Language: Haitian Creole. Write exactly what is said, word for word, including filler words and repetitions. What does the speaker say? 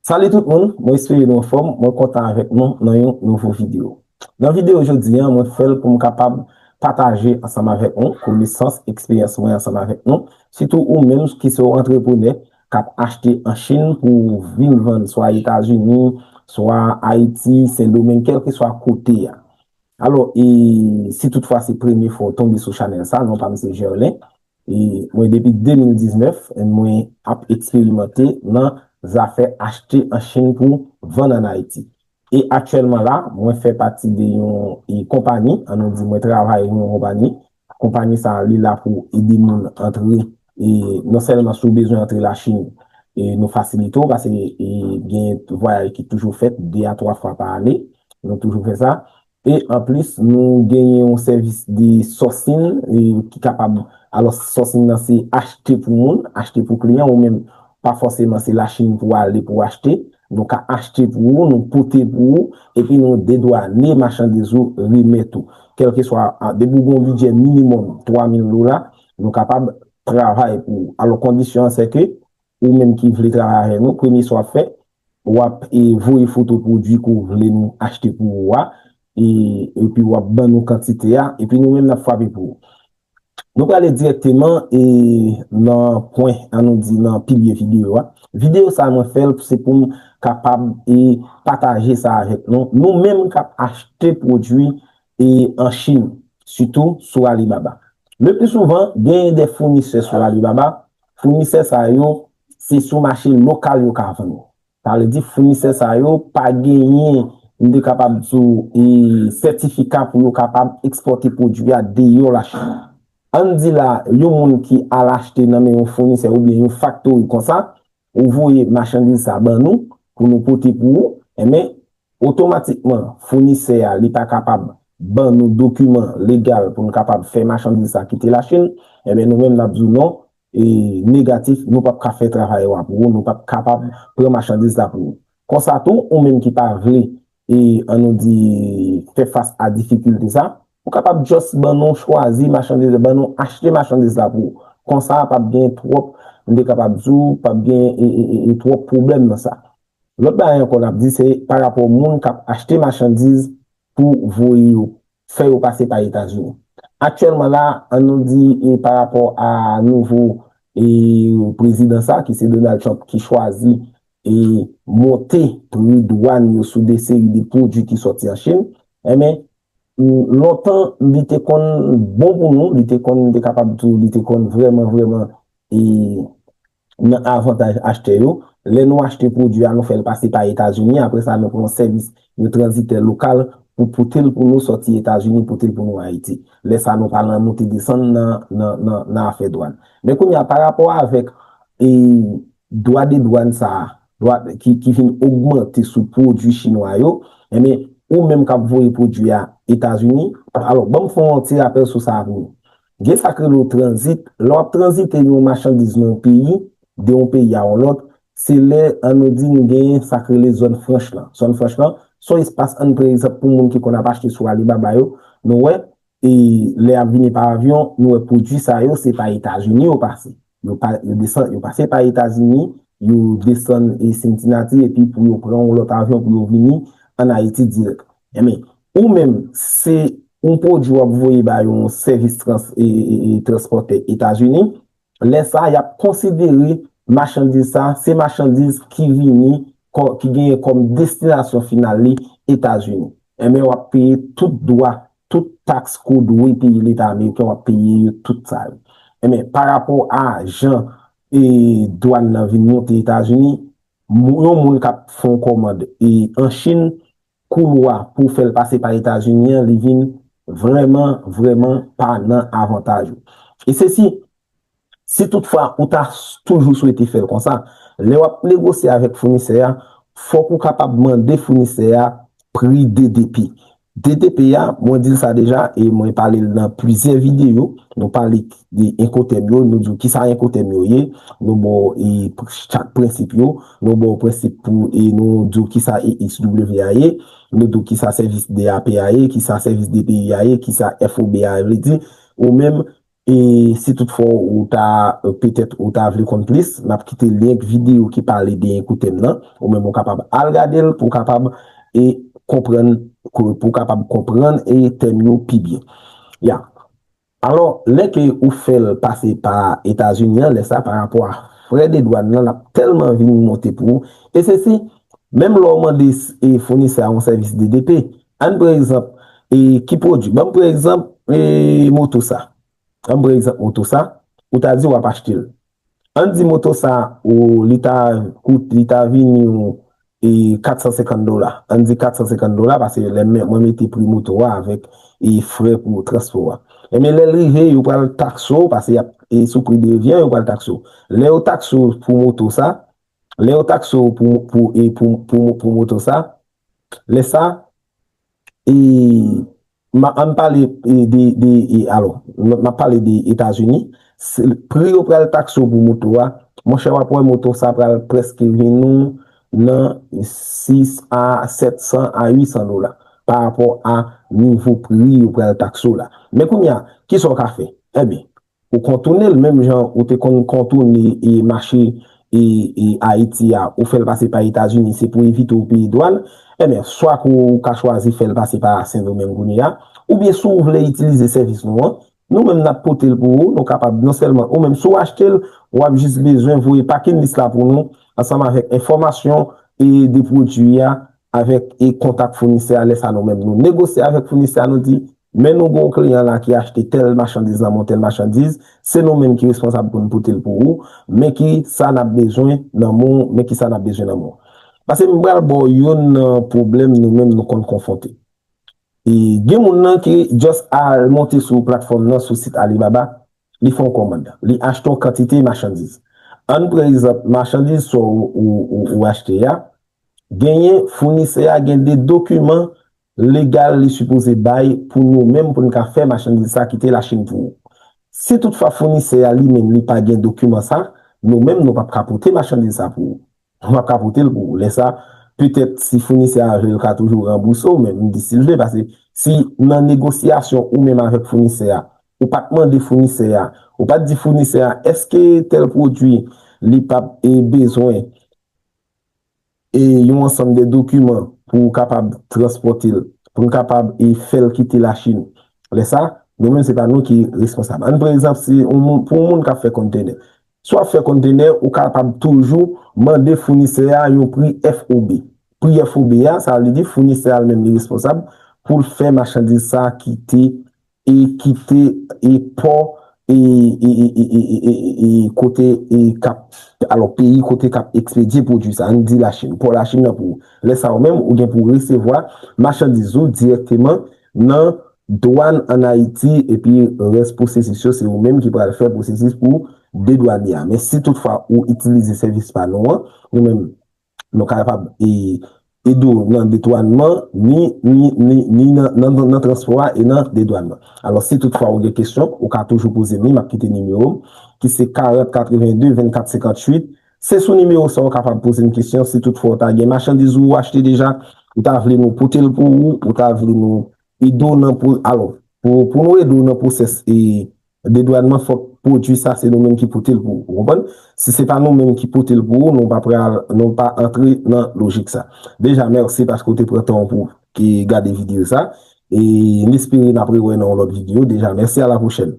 Salut tout moun, mwen espere nou anfòm, mwen kontan avèk nou nan yon nouvo videyo. Nan videyo jodi a, mwen fè l pou m kapab pataje ansanm avèk nou konesans, eksperyans mwen ansanm avèk nou, sitou ou menm ki se yon antreprenè k ap achte an Chin pou vin vann swa Etazini, swa Ayiti, Sendomeng, kèlkeswa kote a. Alò, e si toutfwa se premye fwa w tonbe sou chanèl sa, non pa m se Gerlin. E mwen depi de mil diznèf, mwen ap eksperimante nan zafè achte an Chin pou vann ann Ayiti. E aktyèlman la, mwen fè pati de yon e, konpayi, an nou di mwen travay pou yon konpayi. Konpayi sa a, li la pou ede moun antre, e non sèlman si w bezwen antre Lachin, e nou fasilite w, paske e, gen vwayaj ki toujou fèt de a twa fwa pa ane, nou toujou fè sa. E anplis, nou genyen yon sèvis de sourcing, e ki kapab, alò, sourcing nan se achte pou moun, achte pou kliyan, ou menm pa fòseman se Lachin pou w ale pou w achte. Nou ka achte pou ou, nou pote pou ou, epi nou dedwane machandiz ou, remèt ou. Kèlkeswa, a, depi w gen yon bidjè minimòm twa mil dola, nou kapab travay pou ou. Alò, kondisyon an se ke ou menm ki vle travay avèk nou, premye sa w ap fè, w ap e, voye foto pwodui ke w vle nou achte pou ou a, e, epi w ap ban nou kantite a, epi nou menm n ap frape pou ou. Nou prale dirèkteman e, nan pwen, an nou di nan pilye videyo a. Videyo sa a mwen fè l se pou m kapab e, pataje sa avèk nou. Nou menm k ap achte pwodui e, an Chin, sitou sou Alibaba. Le pli souvan, genyen de founisè sou Alibaba. Founisè sa yo, se sou mache lokal yo ka vann. Sa vle di founisè sa yo pa genyen, m te kapab di w, e, sètifika pou yo kapab ekspòte pwodui a deyò Lachin. Ann di la, yon moun ki al achte nan men yon founisè oubyen yon faktori konsa, ou voye machandiz sa ban nou pou nou pote pou ou, enben, otomatikman, founisè a, li pa kapab ban nou dokiman legal pou nou kapab fè machandiz sa kite Lachin, enben, nou menm n ap di w non, e negatif, nou p ap ka fè travay ou a pou ou, nou p ap kapab pran machandiz la pou ou. Konsa tou, ou menm ki pa vle, e an nou di, fè fas a difikilte sa, ou kapab just ban nou chwazi machandiz, ban nou achte machandiz la pou ou. Konsa, p ap gen twòp, m te kapab di w, p ap gen e, e, e, e, twòp pwoblèm nan sa. Lòt bagay ankò n ap di, se pa rapò moun k ap achte machandiz pou voye yo, fè yo pase pa Etazini. Aktyèlman la, an nou di, e pa rapò a nouvo e, prezidan sa, ki se Donald Trump, ki chwazi e, monte pri dwàn yo sou de seri de pwodui ki sòti an Chin, enben, lontan, li te konn bon pou nou, li te konn, m te kapab di w, li te konn vrèman, vrèman, e, nan avantaj achtè yo. Lè nou achte pwodui a, nou fè l pase pa Etazini, apre sa, nou pran sèvis yon tranzitè lokal pou pote l pou nou sòti Etazini, pote l pou nou Ayiti. Lè sa, nou pa nan moute desann nan, nan, nan, nan afè dwàn. Men kounye a, pa rapò avèk, e, dwa de dwàn sa a, dwa ki, ki vin ogmante sou pwodui chinwa yo, enben, ou menm k ap voye pwodui a Etazini, alò, ban m fè yon ti rapèl sou sa pou nou. Gen sa k rele yon tranzit. Lè w ap tranzite yon machandiz nan yon peyi, de yon peyi a yon lòt, se lè, an nou di, nou genyen sa k rele zòn franch lan. Zòn franch lan, se yon espas, ann pran egzanp, pou moun ki konn ap achte sou Alibaba yo, nou wè, e lè y ap vini pa avyon, nou wè pwodui sa yo, se pa Etazini yo pase. Yo pa, yo desann, yo pase pa Etazini, yo desann e Cincinnati, epi pou yo pran yon lòt avyon pou yo vini ann Ayiti dirèk. Enben, ou menm, se yon pwodui w ap voye ba yon sèvis trans, e, e, e, transpòtè Etazini, lè sa a, y ap konsidere machandiz sa, se machandiz ki vini, kò, ki genyen kòm destinasyon final li Etazini. Enben, w ap peye tout dwa, tout taks ke w dwe peye Leta ameriken, w ap peye yo tout sa yo. Enben, pa rapò a jan e dwàn nan vin monte Etazini, mou-, yon moun k ap fè yon kòmand e an Chin, koulwa pou fè l pase pa Etazini an, li vin vrèman, vrèman pa nan avantaj ou. E se si, si toutfwa ou ta s-, toujou swete fè l konsa, lè w ap negosye avèk founisè a, fòk ou kapab mande founisè a pri D D P. D D P a, mwen di l sa deja, e mwen pale l nan plizyè videyo. Nou pale de Incoterm yo, nou di w kisa Incoterm yo ye, nou ba w e pr-, chak prensip yo, nou ba w prensip pou, e nou di w kisa E X W a ye, nou di w kisa sèvis D A P a ye, kisa sèvis D P I a ye, kisa F O B a vle di, ou menm E si toutfwa ou ta, petèt ou ta vle konn plis, m ap kite lyen videyo ki pale de Ekoutèm nan. Ou menm ou kapab al gade l pou w kapab e konprann, pou w kapab konprann e tèm yo pi byen. Ya. Alò, lè ke ou fè l pase pa Etazini an, lè sa pa rapò a frè de dwàn nan, l ap tèlman vin monte pou ou. E se si, menm lè w mande e founisè a yon sèvis de DP, ann pran egzanp, e ki pwodui? Ban m pran egzanp, e moto sa. Ann pran egzanp moto sa, ou ta di w ap achte l. Ann di moto sa, ou, li ta kout, li ta vini yon e kat san senkant dola. Ann di kat san senkant dola, paske lè mwen mete pri moto a avèk e frè pou transpò a. Ebyen, lè l rive, yo pral takse w, paske y ap, e sou pri de revyen, yo pral takse w. Lè yo takse w pou moto sa, lè yo takse w pou, pou, e pou, pou, pou moto sa, lè sa, e, m a, ann pale e de, de, e, alò, m, m ap pale de Etazini, se, pri yo pral takse w pou moto a, monchè, w ap wè moto sa pral prèske vin ou nan sis a sèt san a uit san dola pa rapò a nivo pri yo pral takse w la. Men kounye a, kisa w ka fè? Ebyen, ou kontounen l menm jan ou te konn kontounen e mache e, e Ayiti a, ou fè l pase pa Etazini, se pou evite w peye dwàn, ebyen, swa ke ou ka chwazi fè l pase pa Sendomeng kounye a, oubyen si w vle itilize sèvis nou an, nou menm n ap pote l pou ou, nou kapab non sèlman, ou menm si w achte l, w ap jis bezwen voye packing list la pou nou, ansanm avèk enfòmasyon e de pwodui a, avèk e kontak founisè a, lè sa nou menm nou negosye avèk founisè a, nou di, men nou gen yon kliyan la ki achte tèl machandiz nan men w, tèl machandiz, se nou menm ki responsab pou n pote l pou ou, men ki sa n ap bezwen nan men w, men ki sa n ap bezwen nan men w. Paske m pral ba w youn nan pwoblèm nou menm nou konn konfwonte. E gen moun nan ki just al monte sou platfòm nan, sou sit Alibaba, li fè yon kòmann, li achte yon kantite machandiz. Ann pran egzanp, machandiz sa w, ou, ou, ou achte a, genyen founisè a gen de dokiman legal li sipoze bay pou nou menm pou n ka fè machandiz sa kite Lachin pou ou. Si toutfwa founisè a li menm li pa gen dokiman sa, nou menm nou p ap ka pote machandiz sa pou ou. Nou p ap ka pote l pou ou. Lè sa, petèt si founisè a vle, l ka toujou ranbouse w, men m di si l vle, paske si nan negosyasyon ou menm avèk founisè a, ou pa t mande founisè a, ou pa t di founisè a, èske tèl pwodui li p ap e bezwen e yon ansanm de dokiman pou w kapab transpòte l, pou n kapab e fè l kite Lachin. Lè sa, nou menm se pa nou ki responsab. Ann pran egzanp, se yon moun, pou yon moun k ap fè kontenè. Si w ap fè kontenè, ou kapab toujou mande founisè a yon pri F O B. Pri F O B a, sa vle di founisè a li menm li responsab pou l fè machandiz sa kite e kite e pò e, e, e, e, e, e, e, e kote e k ap, alò, peyi kote k ap ekspedye pwodui sa, ann di Lachin, pò Lachin nan pou ou. Lè sa ou menm, ou gen pou resevwa machandiz ou dirèkteman nan dwàn ann Ayiti, epi rès pwosesis yo, se ou menm ki pral fè pwosesis pou dedwanye a. Men si toutfwa ou itilize sèvis pa nou an, nou menm, nou kapab e, ede w nan detwannman, ni, ni, ni, ni nan, nan, nan transpò a e nan dedwannman. Alò, si toutfwa ou gen kesyon, ou ka toujou poze m li, m ap kite nimewo m, ki se karant katrevenn de vennkat senkantuit. Se sou nimewo sa ou kapab poze m kesyon, si toutfwa ou ta gen machandiz ou achte deja, ou ta vle nou pote l pou ou, ou ta vle nou ede w nan pwo-, alò, pou, pou nou ede w nan pwosès e dedwannman, fòk pwodui sa se nou menm ki pote l pou ou. Ou konprann? Si se pa nou menm ki pote l pou ou, nou pa pral, nou pa antre nan lojik sa. Deja, mèsi paske w te pran tan w pou w ki gade videyo sa. E n espere n ap rewè nan yon lòt videyo. Deja, mèsi, a la pwochèn.